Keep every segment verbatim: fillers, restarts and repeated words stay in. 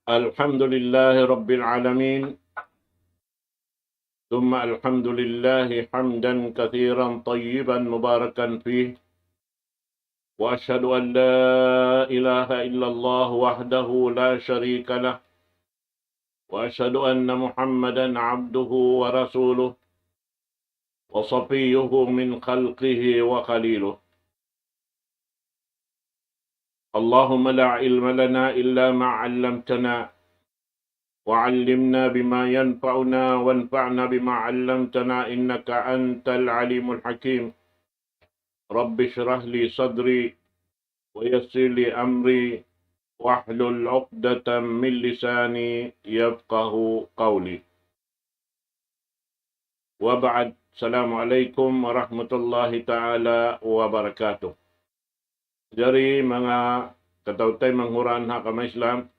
الحمد لله رب العالمين، ثم الحمد لله حمدا كثيرا طيبا مباركا فيه، وأشهد أن لا إله إلا الله وحده لا شريك له، وأشهد أن محمدا عبده ورسوله، وصفيه من خلقه وخليله. اللهم لا علم لنا إلا ما علمتنا، وعلمنا بما ينفعنا، وانفعنا بما علمتنا، إنك أنت العليم الحكيم. رب اشرح لي صدري، ويسر لي أمري، واحلل عقدة من لساني يفقه قولي. وبعد، السلام عليكم ورحمة الله تعالى وبركاته. Jari manga kataw-taymanghuran ha agama Islam,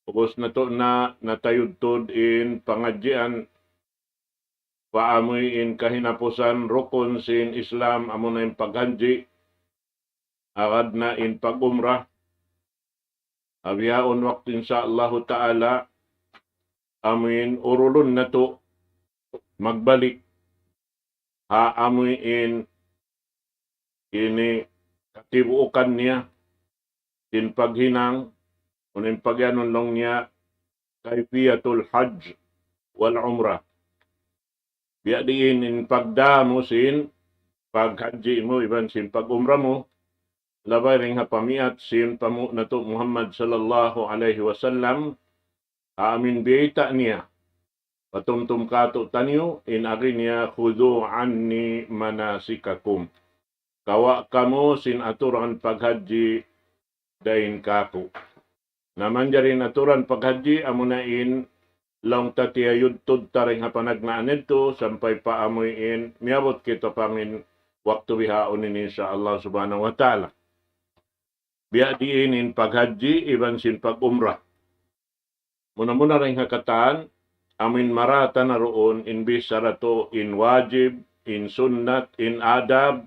ubus natu' na natayudtud in pangadjian pa amuin kahinapusan rukun sin Islam, amuna in paghajji, agad na in pag-umrah. Bihaun waktu, insya Allahu ta'ala, amuin urulun natu' magbalik ha amuin ini katibuukan niya sin paghinang, unu in pagiyanun laung niya, kayfiyatul hajj wal umrah. Biya' diin in pagdā mu sin paghajji mu iban sin pag-umrah mu, labay dayn ha pamiyat sin panghu' natu' Muhammad sallallahu alayhi wasallam, amuin biyayta' niya patumtum kātu'niyu, in agi niya, خذوا عني مناسككم. Kawa' kamu sin aturan paghajji dayn kāku'. Na manjari in aturan paghajji, amuna in laung ta tiyayudtud ta dayn ha panagnaan yadtu sampay pa amuin miyabut kita pa amuin waktu bihaun ini, insya Allah subhanahu wa ta'ala. Biya' diin in paghajji iban sin pag-umrah. Muna-muna dayn ha katan, amuin marā ta na duun in bichara tu, in wajib, in sunnat, in adab.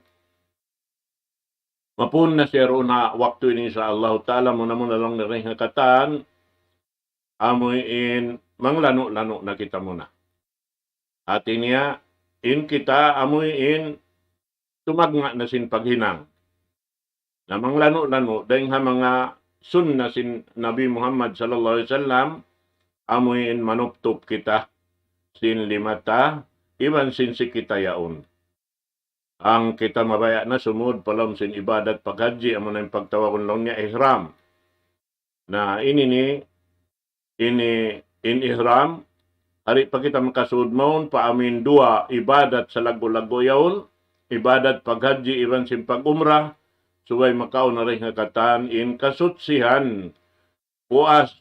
Mapun na siya duun ha waktu ini, insya Allah ta'ala. Muna-muna laung dayn ha katan, amuin manglanu'-lanu' na kita muna. Hāti niya, in kita amuin tumagna' na sin paghinang. Na manglanu'-lanu', dayn ha manga sunna sin Nabi Muhammad sallallahu alayhi wasallam, amuin manuptup kita sin lima ta, iban sin siki ta yaun. Hangkan kita mabaya' na sumud pa lawm sin ibadat paghajji, amuna in pagtawagun laung niya ihram. Na ini ni, ini in ihram, di' pa kita makasud mawn pa amuin duwa ibadat salaggu'-laggu' yaun, ibadat paghajji iban sin pag-umrah, subay makauna dayn ha katan in kasutsihan. Puas,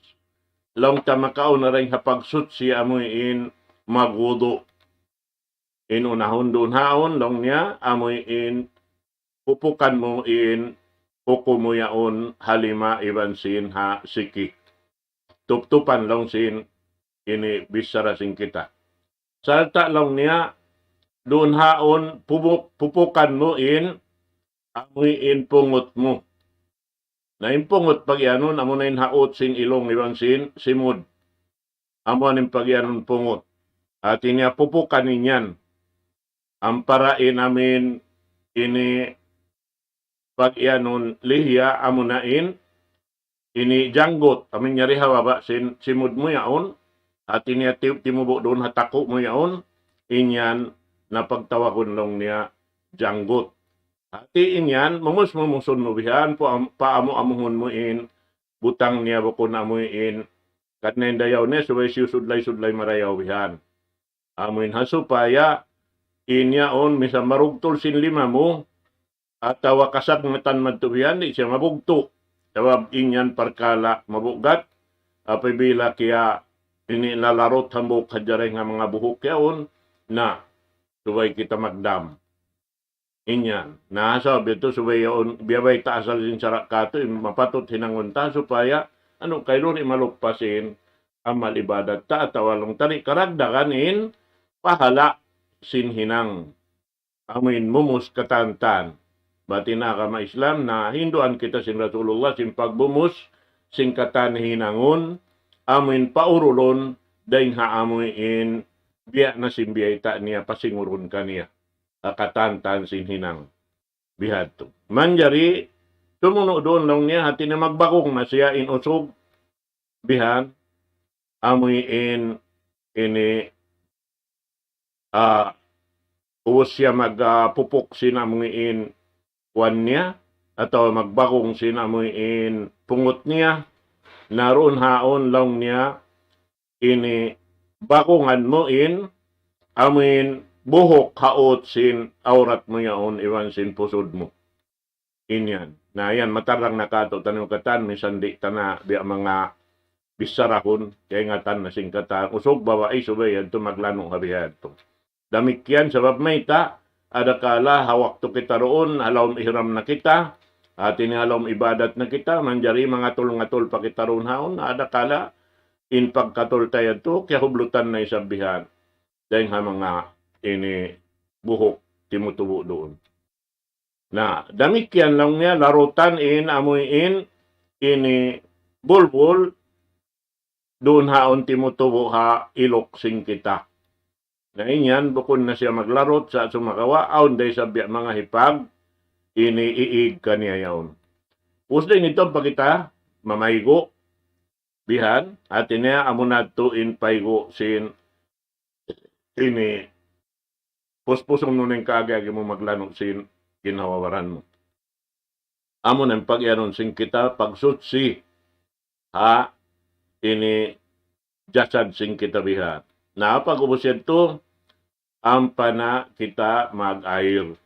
laung ta, makauna dayn ha pagsuchi amuin magwudu'. In unahun duun haun, laung niya, amuin pupukan mu in uku mu yaun ha lima iban sin ha siki. Tuptupan laung sin ini bichara sin kita. Sarta' laung niya, duun haun pupuk-, pupukan mu in amuin pungut mu. Na in pungut pagiyanun, amuna in haut sin ilung iban sin simud. Amu in pagiyanun pungut. Hāti niya pupukan in yan. Ampara in amuin ini pagiyanun lihiya, amuna in ini janggut, amuin yari ha baba' sin simud mu yaun, hāti niya ti-, timubu' duun ha taku' mu yaun, in yan na pagtawagun laung niya janggut. Hāti in yan, mumus-mumusun mu bihan, pa-, paamu-amuhun mu in butang niya bukun amuin. Karna' in dayaw niya subay siyu sudlay-sudlay marayaw bihan. Amuin ha supaya in yaun misan marugtul sin lima mu, atawa kasagnatan madtu bihan, di' siya mabugtu'. Sabab in yan parkala' mabugat, apabila kiya ini lalarut hambuuk hadja dayn ha manga buhuk yaun, na subay kita magdam. In yan. Na, sabab yadtu subay yaun, biya' bayta' asal sin sara' katu', in mapatut hinangun ta supaya, anu, kaylu di' maluppas in amal ibadat ta, atawa laung ta di' karagdagan in pahala' sin hinang. Amuin mumus katan-katan. Bat in agama Islam, na hinduan kita sin Rasulullah sin pagmumus sin katan hinangun, amuin paurulun, dayn ha amuin biya' na sin biyayta' niya pasingurun kaniya. Ha katantan sin hinang. Bihadtu. Manjari, sumunu' duun laung niya, hati niya magbakung na siya in usug, bihan, amuin ini, ah, ubus siya mag, ah, pupuk sin amuin kuwan niya, atawa magbakung sin amuin pungut niya, na duun haun laung niya, ini bakungan mu in amuin buhuk haut sin awrat mu yaun iban sin pusud mu. In yan. Na yan, matarang na katu' taniyu katan, misan di' ta na biya' manga bisarahun, kaingatan na sin katan. Usug babai subay yadtu maglanu' ha bihadtu. Damikkiyan sabab mayta', adakala ha waktu kita duun, ha lawm ihram na kita, hati niya ha lawm ibadat na kita, manjari mangatul-ngatul pa kita duun haun, adakala in pagkatul ta yadtu, kiyahublutan na isab bihan. Dayn ha manga ini buhuk timutubu' duun. Na, damikkiyan laung niya, larutan in, amuin, ini bulbul, duun haun timutubu' ha iluk sin kita. Na in yan, bukun na siya maglarut sa' sumagawa', awn da isab biya' manga hipag, ini iig kaniya yaun. Ubus da ini, tuud pa kita mamaygu', bihan, hati niya amu na yadtu in paygu' sin ini, puspusun mu na in kaagi-agi mu maglanu' sin ginhawa-baran mu. Amu na in pag-iyanun sin kita, pagsuchi ha ini jasad sin kita bihan. Na pag'ubus yadtu, ampa na kita mag-air.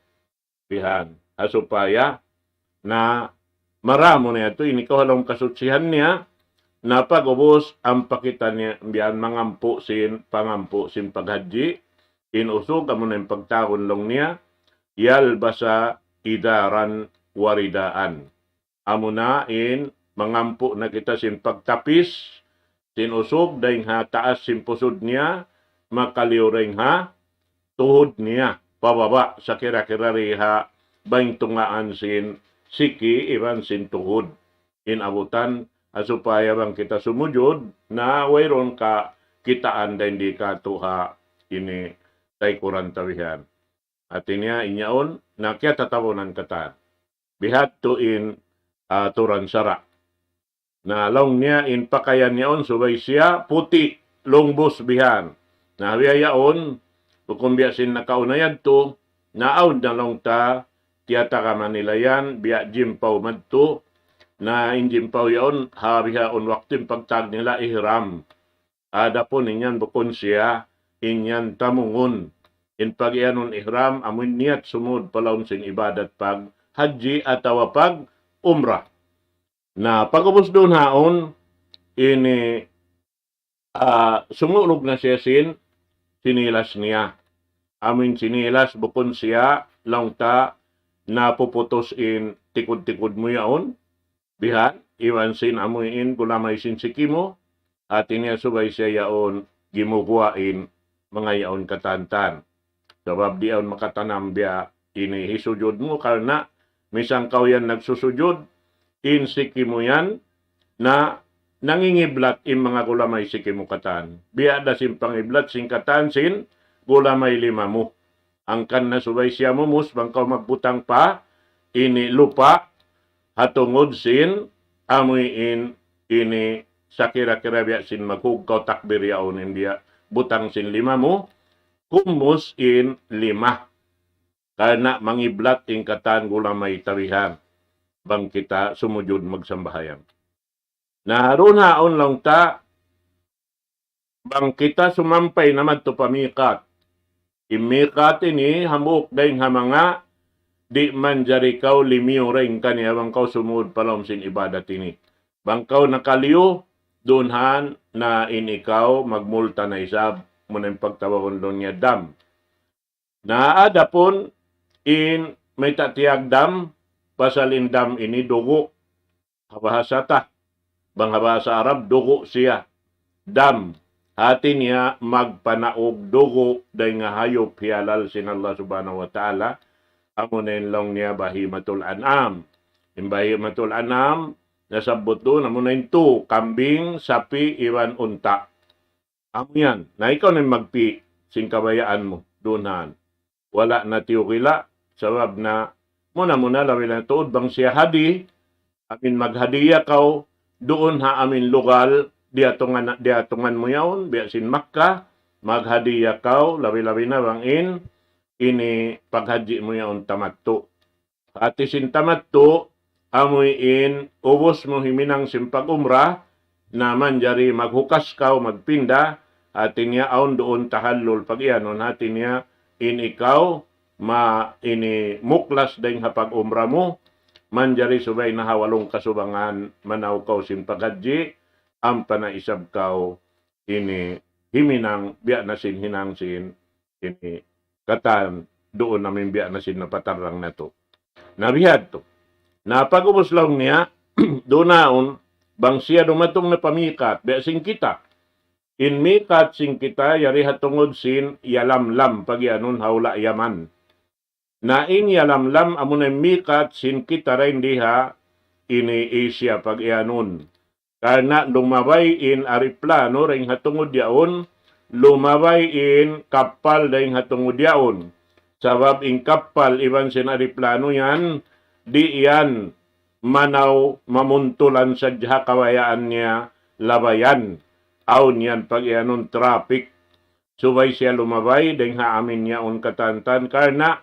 Bihan. Ha supaya na maramu na yadtu, ini kaw ha lawm kasuchihan niya, na pag'ubus ampa kita niya bihan mangampu' sin, pangampu' sin paghajji, in usug amu na in pagtawagun laung niya, yalbasa izaran wa ridaan. Amu na in mangampu' na kita sin pagtapis, sin usug dayn ha taas sin pusud niya, makaliyu dayn ha tuhud niya, pababa' sa kira-kira di ha bāy tungaan sin siki iban sin tuhud. In abutan, ha supaya bang kita sumujud, na wayruun kakitaan dayn di katu' ha ini taykuran ta bihan. Hati niya in yaun, na kiyatatabunan katan. Bihadtu in, ah, aturan sara'. Na laung niya in pakayan yaun subay siya puti', lungbus bihan. Na biya' yaun, bukun biya' sin nakauna yadtu, na awn na laung ta, tiyatagaman nila yan, biya' jimpaw madtu, na in jimpaw yaun, ha bihaun waktu in pagtag nila ihram. Adapun in yan bukun siya, in yan tamungun. In pag-iyanun ihram, amu in niyat sumud pa lawm sin ibadat paghajji atawa pag-umrah. Na, pag'ubus duun haun, ini, ah, sumulug na siya sin sinilas niya. Amu in sinilas, bukun siya, laung ta, napuputus in tikud-tikud mu yaun, bihan, iban sin amu in gulamay sin siki mu, hati niya subay siya yaun gimuguwa' in manga yaun katantan. Sabab di' yaun makatanam biya' ini hisujud mu, karna' misan kaw yan nagsusujud, in siki mu yan na nangingiblat in manga gulamay siki mu katan. Biya' da sin pangiblat sin katan sin gulamay lima mu. Hangkan na subay siya mumus, bang kaw magbutang pa ini lupa', ha tungud sin amuin ini sakira-kira biya' sin maghug kaw takbir yaun in biya' butang sin lima mu, kumus in lima. Karna' mangiblat in katan gulamay ta bihan bang kita sumujud magsambahayang. Na duun haun laung ta, bang kita sumampay na madtu pa miqat. In miqat ini hambuuk dayn ha manga di' manjari kaw limiyu dayn kaniya bang kaw sumud pa lawm sin ibadat ini. Bang kaw nakaliyu, duun haun na in ikaw magmulta na isab, amu na in pagtawagun duun niya dam. Na adapun in mayta' tiyag dam, pasal in dam ini dugu', ha bahasa ta. Bang ha bahasa Arab, dugu' siya. Dam. Hati niya magpanaug dugu' dayn ha hayup hiyalal sin Allah Subhanahu wa Ta'ala. Amu na in laung niya bahimatul an'am. In bahimatul an'am, nasabbut duun, amuna in tū, kambing, sapi', iban unta'. Amu yan. Na ikaw na in magpi' sin kabayaan mu duun han. Wala' na tiyukila, sabab na muna-muna labi na tuud bang siya hadi, amin maghadiya kaw duun ha amin lugal, diyatungan, diyatungan mu yaun, biya' sin Makkah, maghadiya kaw, labi-labi na bang in, ini paghadji mu yaun tamattu'. Hati sin tamattu', amuin ubus mu himinang sin pag-umrah, na manjari maghukas kaw, magpinda, hati niya awn duun tahallul pag-iyanun, hati niya in ikaw, ma ini muklas dayn ha pag-umrah mu, manjari subay na ha walung kasubangan, manaw kaw sin paghadji, ampa na isab kaw ini himinang, biya' na sin hinang sin ini katan duun amin biya' na sin napatarrang natu'. Na bihadtu. Na pag-ubus laung niya, duun na yaun, bang siya dumatung na pa mikat, biya' sin kita. In mikat sin kita, yari ha tungud sin Yalamlam, pag-iyanun ha hula' Yaman. Na in Yalamlam, amuna in mikat sin kita dayn di ha ini Asia, pag-iyanun. Karna' lumabay in ariplano dayn ha tungud yaun, lumabay in kappal dayn ha tungud yaun. Sabab in kappal iban sin ariplano yan, di' yan manaw mamuntulan sadja ha kabayaan niya labayan. Awn yan pag-iyanun traffic. Subay siya lumabay dayn ha amin yaun katantan karna'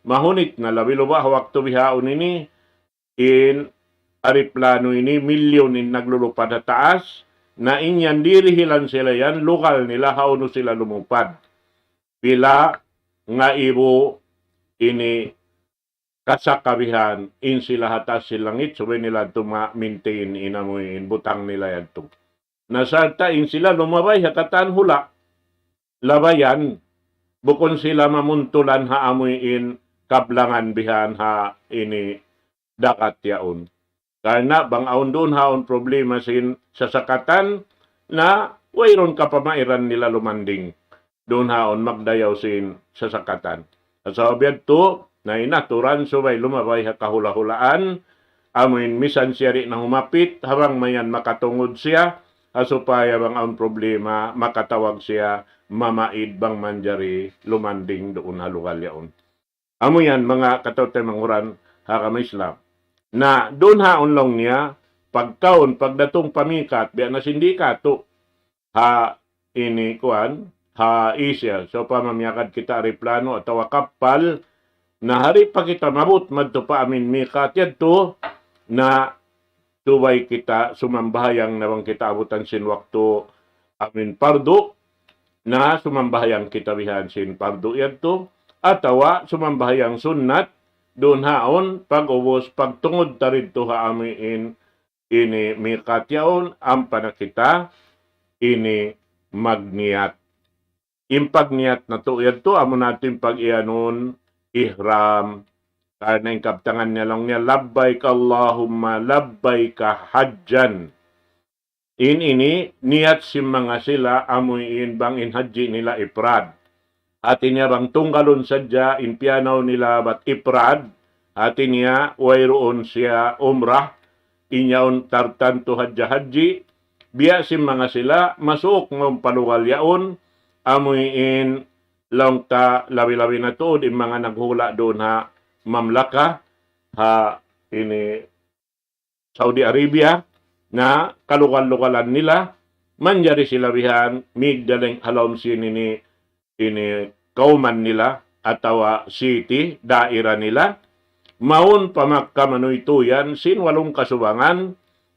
mahunit na labi luba' ha waktu bihaun ini, in ariplano ini, milyun in naglulupad ha taas, na in yan dirihilan sila yan, lugal nila hawnu sila lumupad. Pila ngaibu ini kasakabihan in sila ha taas sin langit, subay nila tuma-maintain in amuin butang nila yadtu. Na sarta' in sila lumabay ha katan hula' labayan, bukun sila mamuntulan ha amuin kablangan bihan ha ini dagat yaun. Karna' bang awn duun haun problema sin sasakatan, na wayruun kapamairan nila lumanding. Duun haun magdayaw sin sasakatan. Sabab yadtu, na in aturan subay lumabay ha kahula'-hulaan, amuin misan siya di' na humapit, ha bang mayan makatungud siya, ha supaya bang awn problema, makatawag siya, mamaid bang manjari lumanding duun ha lugal yaun. Amu yan, manga kataw-taymanghuran ha agama Islam. Na, duun haun laung niya, pagkaun, pagdatung pa mikat, biya' na sin di katu', ha ini kuwan, ha Asia. So, pamamiyakad kita ariplano atawa kappal, na hari pa kita mabut madtu pa amin mikat yadtu, na subay kita sumambahayang na bang kita abutan sin waktu amin pardu, na sumambahayang kita bihan sin pardu yadtu, atawa sumambahayang sunnat, duun haun, pag-ubus, pagtungud ta didtu ha amuin ini mikat yaun, ampa na kita ini magniyat. In pagniyat natu' yadtu, amu natu' in pag-iyanun ihram. Karna' in kabtangan niya laung niya, "Labbaik Allahumma labbaik hajjan." In ini, niyat sin manga sila, amuin bang in hajji nila ifrad. Hati niya bang tunggalun sadja in piyanaw nila bat ifrad, hati niya wayruun siya umrah, in yaun tartantu hadja hajji, biya' sin manga sila, masuuk mawn pa lugal yaun, amuin laung ta labi-labi na tuud in manga naghula' duun ha mamlaka, ha ini Saudi Arabia, na kalugal-lugalan nila, manjari sila bihan, migdaling ha lawm sin ini, ini kauman nila, atawa city, daira nila, mawn pa Makkah manuytuyan, sin walung kasubangan,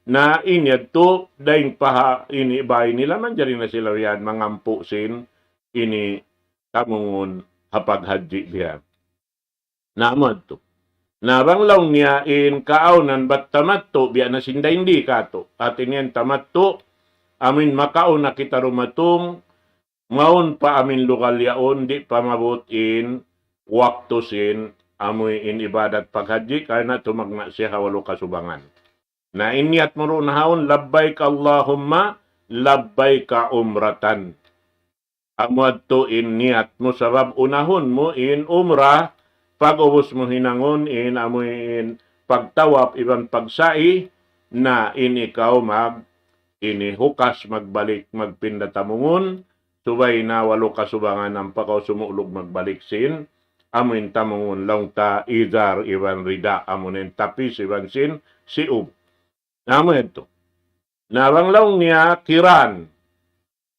na in yadtu, dayn pa ha ini bay nila, manjari na sila bihan, mangampu sin, ini tamungun ha paghajji bihan. Na amu yadtu. Na bang laung niya in kaawnan bat tamattu', biya' na sin dayn di katu'. Hati niya in tamattu', amuin makauna kita dumatung, mawn pa amuin lugal yaun, di' pa maabut in waktu sin, amuin ibadat paghajji, karna' tumagna' siya ha walu kasubangan. Na in niyat mu duun haun, "Labbaik Allahumma labbaik umratan." Amu yadtu in niyat mu sabab unahun mu in umrah, pag-ubus mu hinangun in amuin pagtawaf iban pagsa'i, na in ikaw mag, ini hukas magbalik, magpinda tamungun, subay na walu kasubangan ampa kaw sumulug magbalik sin, amuin tamungun laung ta izar iban rida, amuin tapis iban sin, siub. Na amu yadtu. Na bang laung niya kiran,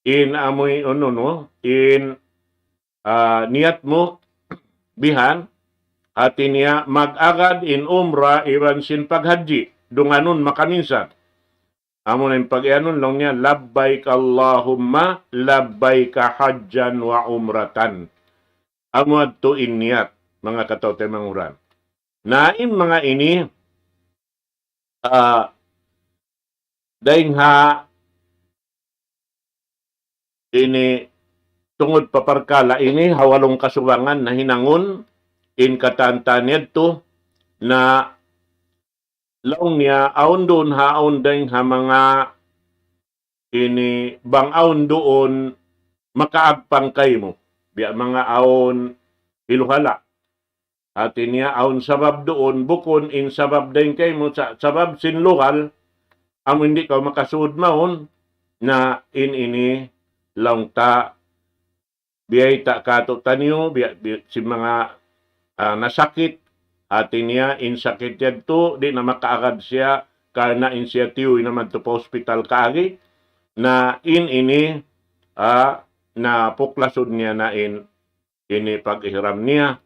in amuin unu, no, in, ah, niyat mu, bihan, hati niya mag-agad in umrah iban sin paghajji, dunganun makaminsan. Amu na in pag-iyanun laung niya, "Labbaik Allahumma, labbaik hajjan wa umratan." Amu yadtu in niyat, manga kataw-taymanghuran. Na in manga ini, ah, dayn ha ini tungud pa parkala' ini, ha walu kasubangan na hinangun, in katan-katan yadtu, na laung niya awn duun ha awn dayn ha manga ini bang awn duun makaagpang kaymu. Biya' manga awn hiluhala'. Hati niya awn sabab duun, bukun in sabab dayn kaymu sa-, sabab sin lugal, amu in di' kaw makasud mawn, na in ini laung ta biyayta' katu'taniyu, biya', biya', sin manga, ah, nasakit, hati niya, in sakit yadtu, di' na makaagad siya, karna' in siya tiyuy na madtu pa hospital kaagi, na in ini, ah, na puklasun niya na in, ini pag-ihram niya,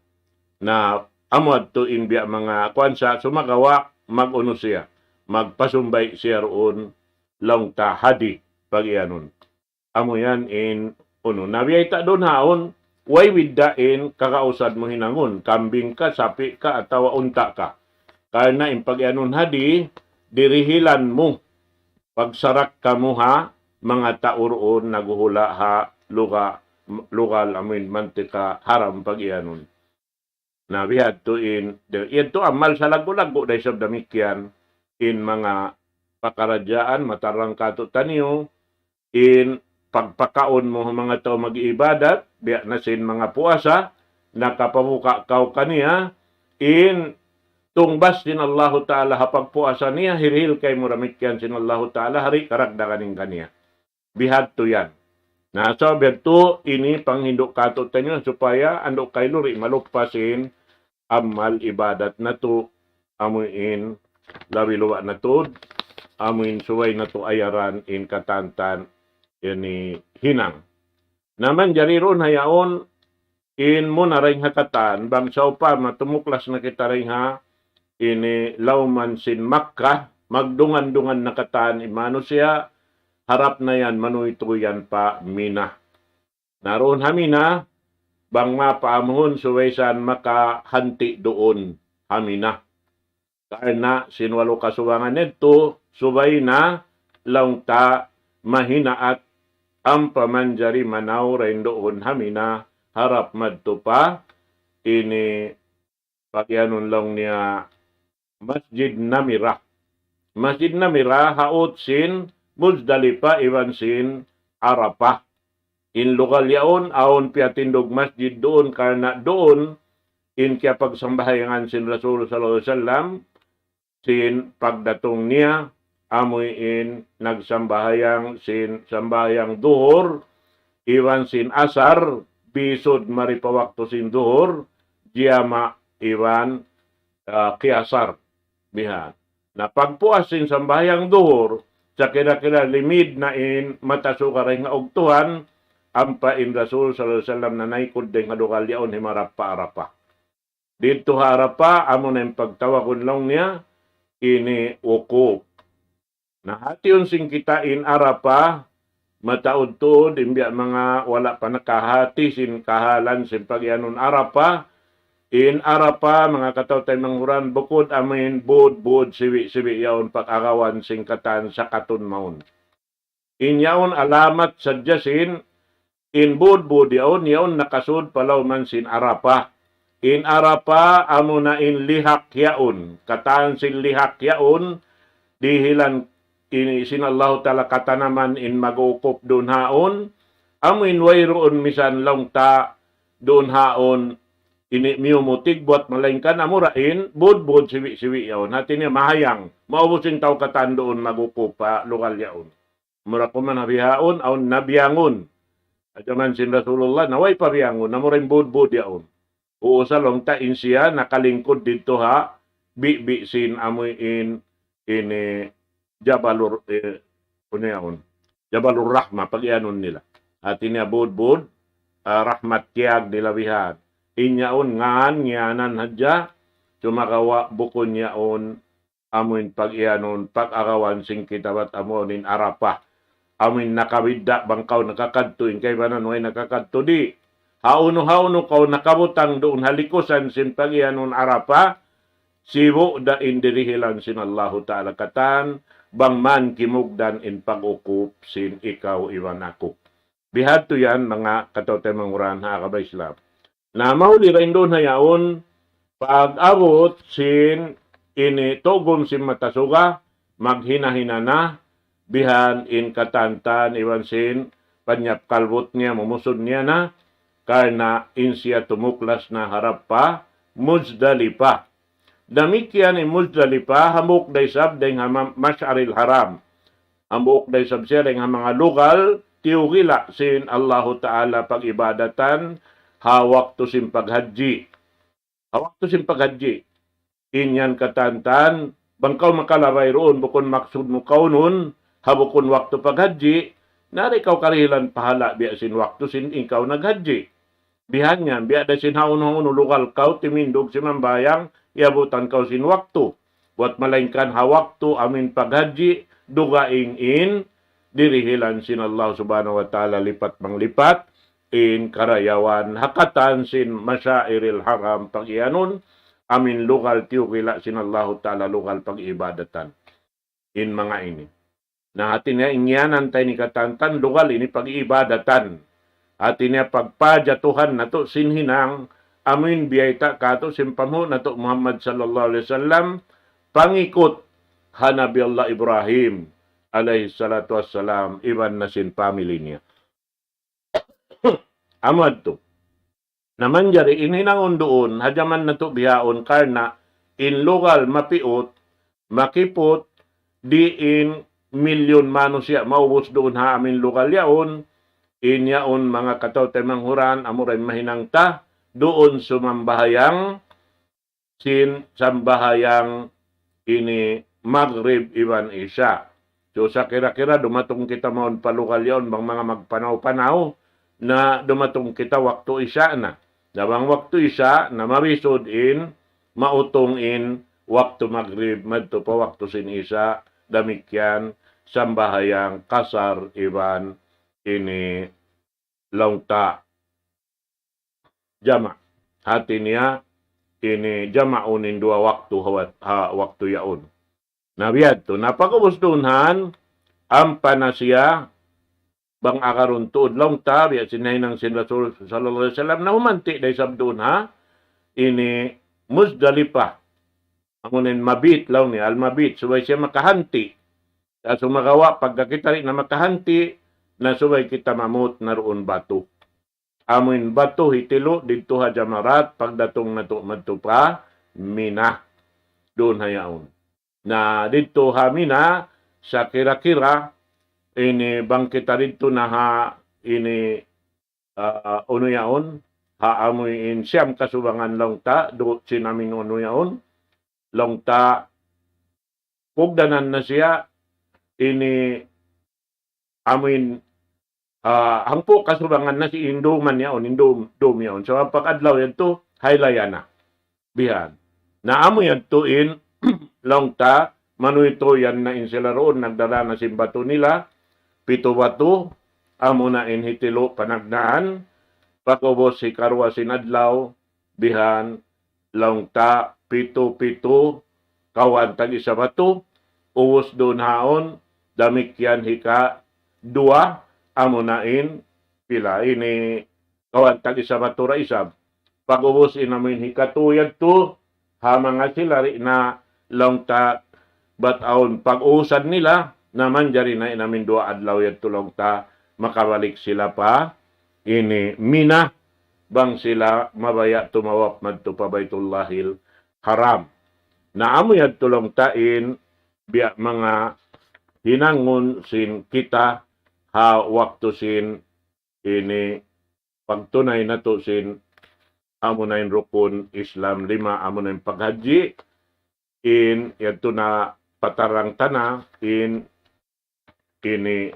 na amu yadtu in biya' manga kuwan sa sumagawa', mag-unu siya, magpasumbay' siya duun, laung ta hadi, pag-iyanun. Amu yan in unu. Na biyayta' duun haun, way bidda' in kakausad mu hinangun, kambing ka, sapi' ka, atawa unta' ka. Karna' in pag-iyanun hadi, dirihilan mu, pagsarak kamu ha, manga tau duun naghuhula' ha, luga, lugal amuin mantika' haram pag-iyanun. Na bihadtu in, di-, yadtu amal salaggu'-laggu' da isab damikkiyan in manga pakaradjaan matarrang katu'taniyu, in pagpakaun mu ha manga tau mag-iibadat, biya' na sin manga puasa, nakapabuka' kaw kaniya, in tungbas sin Allahu Ta'ala ha pagpuasa niya, hirihil kaymu damikkiyan sin Allahu Ta'ala, ha di' karagdagan in kaniya. Bihadtu yan. Na, so, bihadtu ini panghindu' katu'taniyu supaya andu' kaylu di' maluppas in amal ibadat natu', amuin labi luba' natu', amuin subay natu' ayaran in katantan ini hinang. Na manjari duun ha yaun, in muna dayn ha katan, bang sawpama tumuklas na kita dayn ha ini lawman sin Makkah, magdungan-dungan na katan in manusiya', harap na yan manuytuy yan pa Mina. Na duun ha Mina, bang mapaamuhun subay san makahanti' duun ha Mina. Karna' sin walu kasubangan yadtu, subay na laung ta mahinaat ampa manjari manaw dayn duun ha Mina harap madtu pa ini pag-iyanun laung niya Masjid Namirah. Masjid Namirah ha ut sin Muzdalifa iban sin Arafah. In lugal yaun, awn piyatindug masjid duun karna' duun in kiyapagsambahayangan sin Rasul sallallahu alayhi wasallam, sin pagdatung niya, amuin nagsambahayang sin sambahayang duhur, iban sin asar, bisud mari pa waktu sin duhur, jiyama' iban, ah, kiyasar. Bihan. Na pagpuas sin sambahayang duhur, sakira-kira limid na in mata suga dayn ha ugtuhan, ampa in Rasul sallallahu alayhi wasallam nanaykud dayn ha lugal yaun himarap pa Arafah. Didtu ha Arafah, amu na in pagtawagun laung niya, ini wukuf. Na hatiun sin kita in Arafah, mataud-tuud, in biya' manga wala' pa nakahati sin kahalan sin pag-iyanun Arafah, in Arafah, manga kataw-taymanghuran, bukun amuin budbud sibi'-sibi' yaun pag-agawan sin katan sakatun mawn. In yaun alamat sadja sin, in budbud yaun, yaun nakasud pa lawman sin Arafah. In Arafah, amuna in lihak yaun. Katan sin lihak yaun, dihilan ini sin Allahu Ta'ala katanaman in mag-uukuf duun haun. Amuin wayruun misan laung ta duun haun, ini miyumutig buat malaingkan amura in budbud siwi-siwi yaun. Hati niya mahayang. Maubus in tau katan duun magukup ha lugal yaun. Mura kuman ha bihaun, awn nabiyangun. Ha jaman sin Rasulullah, na way pa biyangun, amura in budbud yaun. Uu sa laung ta in siya nakalingkud didtu ha bibi' sin amuin ini Jabalur, eh, unu yaun? Jabalur Rahma, pagiyanun nila. Hati niya budbud, ah, rahmat kiyag nila bihan. In yaun ngan, ngiyanan hadja, sumagawa' bukun yaun, amuin pagiyanun, pag-agawan sin kita bat amuin Arafah. Amuin nakabidda' bang kaw nakakadtu, in kaibanan way nakakadtu di'. Hawnu-hawnu kaw nakabutang duun ha likusan sin pagiyanun Arafah, sibu' da in dirihilan sin Allahu Ta'ala katan, bang man kimugdan in pag-ukup sin ikaw iban aku. Bihadtu yan, manga kataw-taymanghuran ha agama Islam. Na mahuli ra in duun ha yaun, pag-abut sin ini tugum sin mata suga, maghina-hina na, bihan in katantan iban sin panyap kalbut niya, mumusud niya na, karna' in siya tumuklas na harap pa Muzdalifah. Damikkiyan in Muzdalifah, hambuuk da isab dayn ha ma-, Mash'aril Haram. Hambuuk da isab siya dayn ha manga lugal, tiyugila' sin Allahu Ta'ala pag-ibadatan, ha waktu sin paghajji. Ha waktu sin paghajji. In yan katantan, bang kaw makalabay duun, bukun maksud mu kaunun, ha bukun waktu paghajji, na di' kaw karihilan pahala' biya' sin waktu sin ikaw naghajji. Bihan yan, biya' da sin hawnu-hawnu lugal kaw, timindug simambahayang, iyabutan kaw sin waktu. Buat malaingkan ha waktu amuin paghajji, dugaing in, dirihilan sin Allah Subhanahu wa Ta'ala lipat manglipat, in karayawan ha katan sin Mash'aril Haram pagiyanun, amuin lugal tiyugila' sin Allahu Ta'ala lugal pag-ibadatan. In manga ini. Na hati niya in ngiyanan ta ini katantan lugal ini pag-ibadatan. Hati niya pagpajatuhan natu' sin hinang amuin biyayta' katu' sin panghu' natu' Muhammad sallallahu alayhi wasallam, pangikut ha Nabi Allah Ibrahim alayhi salatu wassalam, iban na sin family niya. Amu yadtu. Na manjari in hinangun duun, ha jaman natu' bihaun karna' in lugal mapiut, makiput, di' in milyun manusiya' maubus duun ha amuin lugal yaun, in yaun manga kataw-taymanghuran, amura in mahinang ta, duun sumambahayang, sin sambahayang ini Maghrib iban Isya. So, sa kira-kira dumatung kita mawn pa lugal yaun bang manga magpanaw-panaw na dumatung kita waktu Isya na. Na bang waktu Isya na mabisud in, mautung in waktu Maghrib, madtu pa waktu sin Isya, damikkiyan sambahayang kasar iban ini laung ta jama'. Hati niya, ini jama'un in duwa waktu ha, ha waktu yaun. Na biya' yadtu, na pag'ubus duun han, ampa na siya, bang agarun tuud laung ta, biya' sin nahinang sin Rasul sallallahu alayhi wasallam, na humanti' da isab duun ha, ini Muzdalifah. Amu in mabit laung niya, al-mabit, subay siya makahanti'. Sa' sumagawa', pagka kita di' na makahanti', na subay kita mamut na duun batu. Amu in batu hitilu' didtu ha Jamarat, pagdatung natu' madtu pa Mina. Duun ha yaun. Na didtu ha Mina, sa kira-kira, ini bang kita didtu na ha, ini, ah, unu yaun, ha amu in siyam kasubangan laung ta, duun sin amuin unu yaun, laung ta, kugdanan na siya, ini amuin, ah, hangpu' kasubangan na sin dum yaun, in dum, dum yaun. So, pag-adlaw yadtu, haylaya na. Bihan. Na amu yadtu in, laung ta, manuytuy na in sila duun, nagdara na sin batu nila, pitu batu, amu na in hitilu' panagnaan, pag'ubus hikaruwa sin adlaw, bihan, laung ta, pitu-pitu, kawhaan tag-isa batu, ubus duun haun, damikkiyan hikaduwa, amu na in, pila ini, kawhaan tag-isa batu ra isab. Pag'ubus in amuin hikatu yadtu, ha manga sila di' na laung ta, bat awn pag-usan nila, na manjari na in amuin duwa adlaw yadtu laung ta, makabalik sila pa, ini Mina, bang sila mabaya' tumawaf madtu pa Baitullahil Haram. Na amu yadtu laung ta in biya' manga hinangun sin kita ha waktu sin ini pagtunay natu' sin amuna in rukun Islam lima, amuna in paghajji, in yadtu na patarang ta na in ini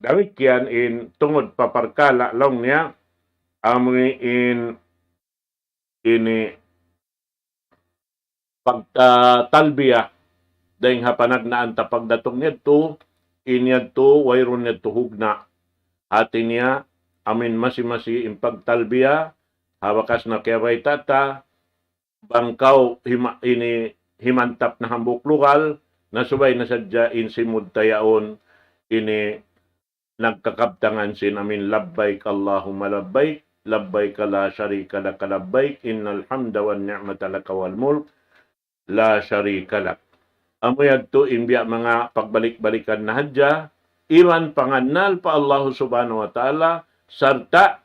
damikkiyan in tungud pa parkala' laung niya, amu in ini pag, ah, talbiya, dayng ha panagnaan ta pagdatung yadtu, in yadtu, wayruun yadtu hugna'. Hati niya, amin masi-masi in pagtalbiya, ha bakas na kiyabayta' ta, bang kaw hima-, ini himantap na hambuuk lugal, na subay na sadja in simud ta yaun ini nagkakabtangan sin amin, "Labbaik Allahumma labbaik, labbaik la sharika laka labbaik, innal hamda wan ni'mata laka wal mulk, la sharika lak." Amu yadtu in biya' manga pagbalik-balikan na hadja, iban pangannal pa Allahu Subhanahu wa Ta'ala, sarta'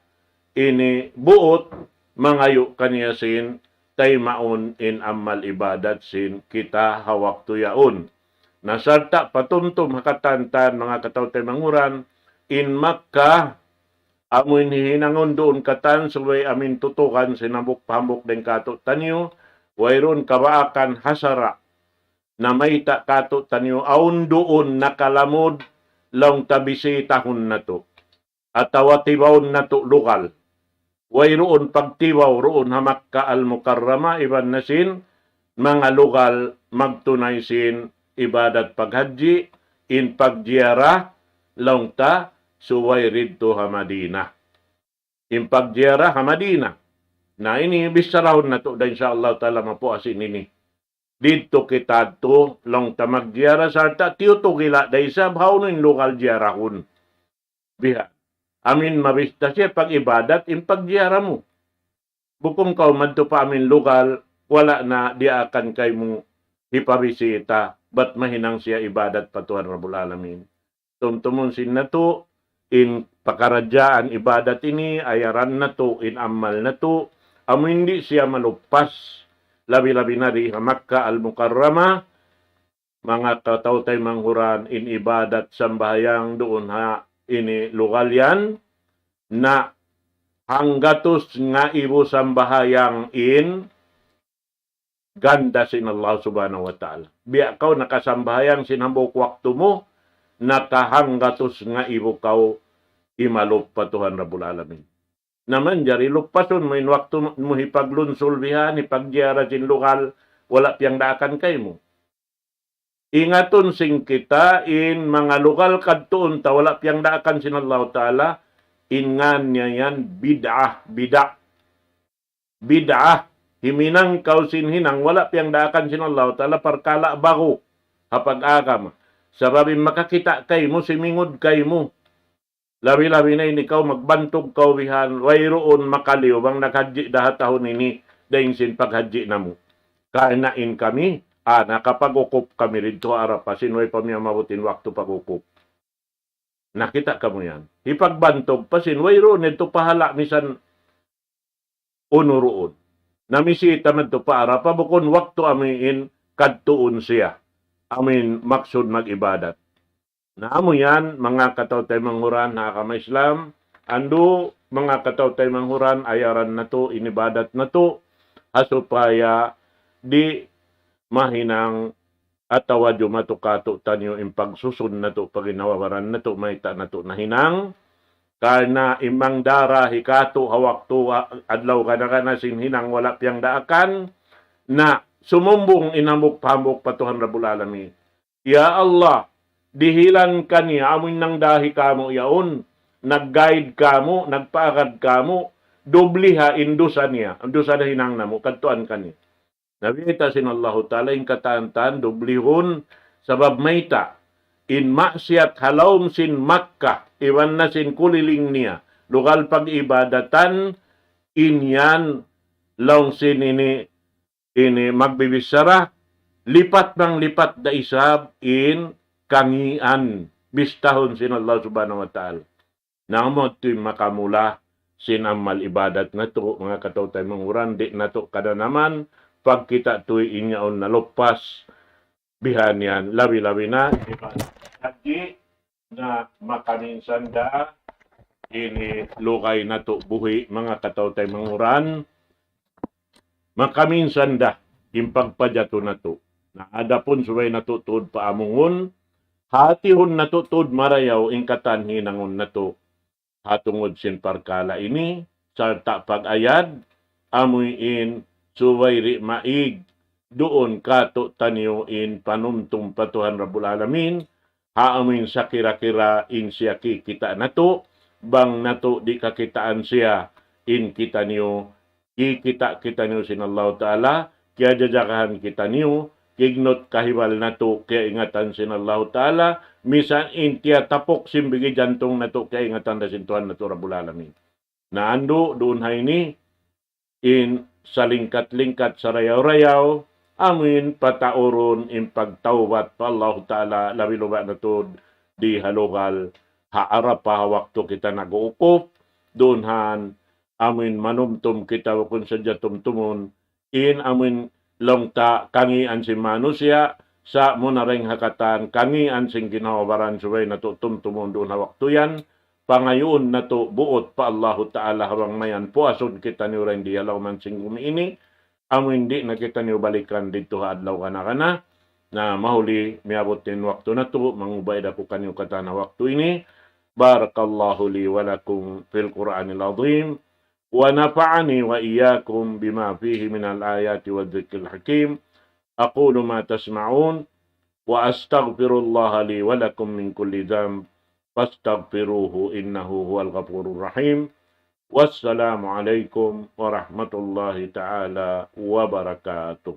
ini buut mangayu' kaniya sin taymaun in amal ibadat sin kita ha waktu yaun. Na sarta' patumtum ha katan-katan manga kataw-taymanghuran, in Makkah, amu in hihinangun duun katan subay amin tutukan sin hambuuk-hambuuk dayn kātu'niyu, wayruun kabaakan hasara. Na mayta' kātu'niyu awn duun nakalamud laung ta bisitahun natu'. Atawa tibawun natu' lugal. Wayruun pagtibaw duun ha Makkah Al-Mukarramah iban na sin manga lugal magtunay sin ibadat paghajji, in pagjiyarah laung ta subay didtu ha Madinah. In pagjiyarah ha Madinah. Na ini bissarahun natu' da insya Allah ta'ala mapuas ini. Didtu kita tu laung ta magjiyarah sarta' tiyutug ila da isab hawnu in lugal jiyarahun. Biha'. Amin mabista siya pag-ibadat in pagjiyarah mu. Bukun kaw madtu pa amin lugal, wala' na diyaakan kaymu hipabisita, bat mahinang siya ibadat pa Tuhan Rabbul Alamin. Tumtumun sin natu', in pakaradjaan ibadat ini, ayaran natu', in amal natu', amu in di' siya maluppas, labi-labi na di ha Makkah Al-Mukarramah, manga kataw-taymanghuran, in ibadat sambahayang duun ha ini lugal yan, na hanggatus ngaibu sambahayang in ganda sin Allah Subhanahu wa Ta'ala. Biya' kaw nakasambahayang sin hambuuk waktu mu, nakahanggatus ngaibu kaw imalup pa Tuhan Rabbul Alamin. Na manjari luppasun mu in waktu mu hipaglunsul bihan, hipagjiyarah sin lugal, wala' piyagdaakan kaymu. Ingatun sin kita in manga lugal kadtuun ta wala' piyagdaakan sin Allah Ta'ala, in ngan niya yan bid'ah, bid'ah. Bid'ah, himinang kaw sin hinang wala' piyagdaakan sin Allah Ta'ala parkala' ba'gu ha pag-agama. Sabab in makakita' kaymu, simingud kaymu. Labi-labi na in ikaw magbantug kaw bihan, wayruun makaliyu bang naghajji da ha tahun ini, dayn sin paghajji namu'. Karna' in kami, ah, nakapag-ukup kami didtu ha Arafah, sin way pa miyamabut in waktu pag-ukup. Nakita' kamu yan. Hipagbantug pa sin, wayruun yadtu pahala' misan unu duun. Namisita madtu pa Arafah, bukun waktu amuin kadtuun siya. Amuin maksud mag-ibadat. Na amu yan, manga kataw-taymanghuran ha agama Islam, andu', manga kataw-taymanghuran, ayaran natu', in ibadat natu', ha supaya di' mahinang atawa jumatu kātu'niyu in pagsusun natu', paginawaran natu', mayta' natu' nahinang, karna' imang dara hikatu' ha waktu, ah, adlaw gana-gana sin hinang wala' piyagdaakan, na sumumbung in hambuuk-hambuuk pa Tuhan Rabbul Alamin. Ya Allah, dihilan kaniya amu in nangdahi kāmu' yaun, nag-guide kāmu', nagpaagad kāmu', dubliha in dusa niya, in dusa nahinang namu', kadtuan kaniya. Na biyayta' sin Allahu Ta'ala in katan-katan dublihun, sabab mayta', in maksiyat ha lawm sin Makkah, iban na sin kuliling niya, lugal pag-ibadatan, in yan, laung sin ini, ini magbibichara, lipat manglipat da isab in kangīan, bistahun sin Allah Subhanahu wa Ta'ala. Na amu yadtu in makamula, sin amal ibadat natu', manga kataw-taymanghuran, di' natu' kadanaman, pagkita' tuwi' in yaun naluppas, bihan yan, labi-labi na, ibadat haji, na makaminsan da, ini lugay natu' buhi', manga kataw-taymanghuran, makaminsan da, in pagpajatu natu'. Na adapun subay natu' tuud paamungun, hatihun natu' tuud marayaw in katan hinangun natu'. Ha tungud sin parkala' ini, sarta' pag-ayad, amuin subay di' maig, duun katu'taniyu in panumtum pa Tuhan Rabbul Alamin, ha amuin sakira-kira in siya kikita' natu', bang natu' di' kakitaan siya in kitaniyu, kikita' kitaniyu sin Allahu Ta'ala, kiyajajagahan kitaniyu, kignut kahibal natu', kiyaingatan sin Allahu Ta'ala, misan in tiyatapuk sin bigi jantung natu', kiyaingatan da sin Tuhan natu' Rabbul Alamin. Na andu', duun ha ini, in salingkat-lingkat sarayaw-rayaw, amuin pataurun in pagtawbat pa Allahu Ta'ala, labi-labi na tuud di ha lugal ha Arafah, waktu kita nag-uukup, duun han, amuin manumtum kita bukun sadja tumtumun, in amuin laung ta kangīan sin manusiya', sa' muna dayn ha katan kangīan sin ginhawa-baran subay natu' tumtumun duun ha waktu yan, pangayuun natu' buut pa Allahu Ta'ala ha bang mayan puasun kitaniyu dayn di ha lawm sin gumi ini, amuin di' na kitaniyu balikan didtu ha adlaw kana-kana. Na mahuli miyabut in waktu natu', mangubay da aku kaniyu katan ha waktu ini. بارك الله لي ولكم في القرآن العظيم، ونفعني وإياكم بما فيه من الآيات والذكر الحكيم. أقول ما تسمعون، وأستغفر الله لي ولكم من كل ذنب، فاستغفروه إنه هو الغفور الرحيم. والسلام عليكم ورحمة الله تعالى وبركاته.